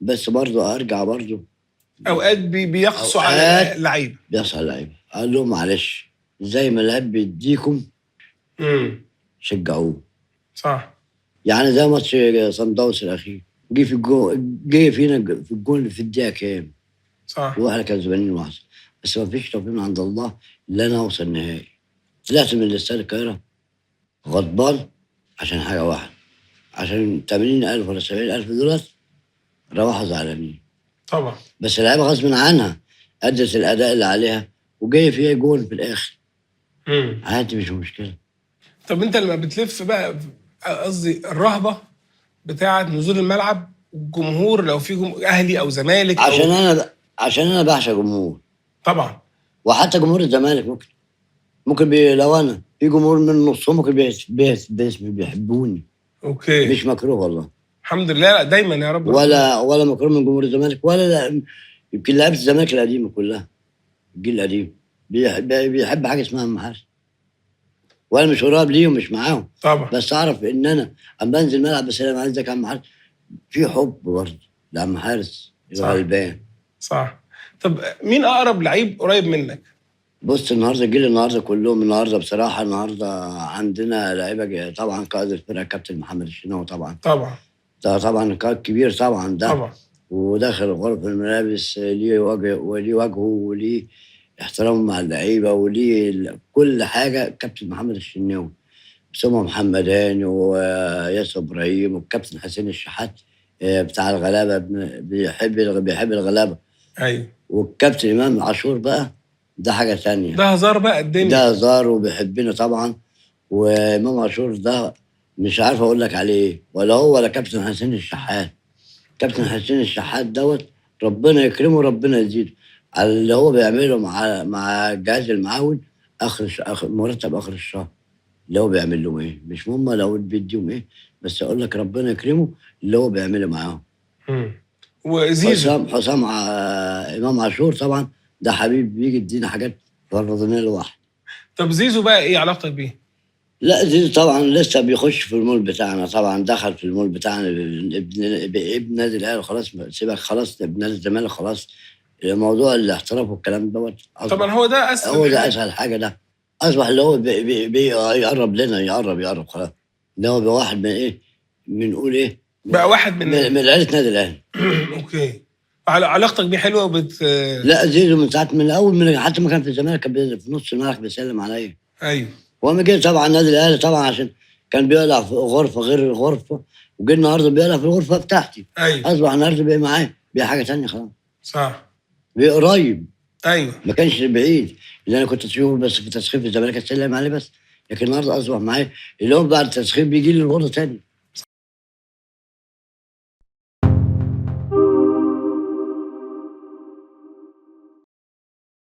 بس برضه ارجع برضه اوقات بيقسوا على اللعيبة. بيقسوا على اللعيبة، قال لهم معلش زي ما اللعيب بيديكم شجعوه. صح. يعني زي ماتش صن داونز الاخير، جه في الجون، جه فينا في الجون في الدقيقة كام؟ صح. واحنا كسبانين 1، بس ما فيش توفيق من عند الله اللي انا اوصل نهائي. طلعت من الاستاد القاهرة غضبان عشان حاجة واحدة، عشان 80,000 ولا 70,000 دولار روحوا زعلانين. طبعا. بس اللعيبة غصب عنها ادت الاداء اللي عليها وجاي فيها جون في الاخر. عادي مش مشكلة. طب انت لما بتلف بقى، قصدي الرهبة بتاعه نزول الملعب والجمهور، لو في اهلي او زمالك، عشان انا بعشق جمهور. طبعا. وحتى جمهور الزمالك ممكن لو انا في جمهور من نصهم ممكن بيحبوني. okay. مش مكروه والله. الحمد لله دايما يا رب. ولا مكروه من جمهور الزمالك ولا يمكن لعيبة الزمالك القديمة كلها، الجيل القديم بيحب حاجة اسمها محارس. وانا مش قريب ليهم، مش معاهم طبعا، بس اعرف ان انا اما بنزل ملعب بسلم عايزك يا عم حارس، في حب برضه لعم حارس الغلبان. صح. طب مين اقرب لعيب قريب منك؟ بص النهارده الجيل النهارده كلهم النهارده بصراحة، النهارده عندنا لعيبة طبعا، قائد الفرقة كابتن محمد الشناوي طبعا. طبعا. ده طبعا قائد كبير طبعا ده. طبعا. وداخل غرف الملابس ليه وجه وليه وجهه وليه احترامه مع اللعيبة وليه كل حاجة كابتن محمد الشناوي، ثم محمد هاني وياسر ابراهيم والكابتن حسين الشحات بتاع الغلابة، بيحب الغلابة. ايوه. والكابتن امام عاشور بقى ده حاجة ثانية، ده هزار بقى الدنيا، ده هزار وبيحبنا طبعا. وامام عاشور ده مش عارف اقول لك عليه ايه، ولا هو ولا كابتن حسين الشحات. كابتن حسين الشحات دوت ربنا يكرمه ربنا يزيده على اللي هو بيعمله مع الجهاز المعاون، اخر مرتب اخر الشهر اللي هو بيعمل لهم ايه، مش مهم لو بيديهم ايه، بس اقول لك ربنا يكرمه اللي هو بيعمله معاهم. وزيزو حسام امام عاشور طبعا ده حبيب، بيجي يدينا حاجات فرضناها لوحده. طب زيزو بقى ايه علاقتك بيه؟ لا زيزو طبعا لسه بيخش في المول بتاعنا، طبعا دخل في المول بتاعنا ابن نادي الاهلي خلاص، سيبك خلاص، ابن نادي الزمالك خلاص، الموضوع الاحتراف والكلام دوت طبعا هو ده اسهل، هو ده اسهل حاجة، ده اصبح اللي هو بيقرب لنا، يقرب خلاص، اللي هو بقى واحد من ايه، بنقول ايه، بقى واحد من عيله نادي الاهلي. okay. علاقتك بيه حلوة لا زيزو من ساعة، من اول، من حتى ما كان في الزمالك كان في نص الملعب بيسلم عليا. ايوه. وأما جه طبعا النادي الاهلي طبعا عشان كان بيقلع في غرفة غير الغرفة، وجه النهارده بيقلع في الغرفة بتاعتي. ايوه. اصبح النهارده بقى معايا، بقى حاجة ثانية خلاص. صح. بقى قريب. ايوه. ما كانش بعيد اللي انا كنت اشوفه بس في تسخين في الزمالك اسلم عليه بس، لكن النهارده اصبح معايا اللي هو بعد التسخين بيجي لي الاوضة ثاني.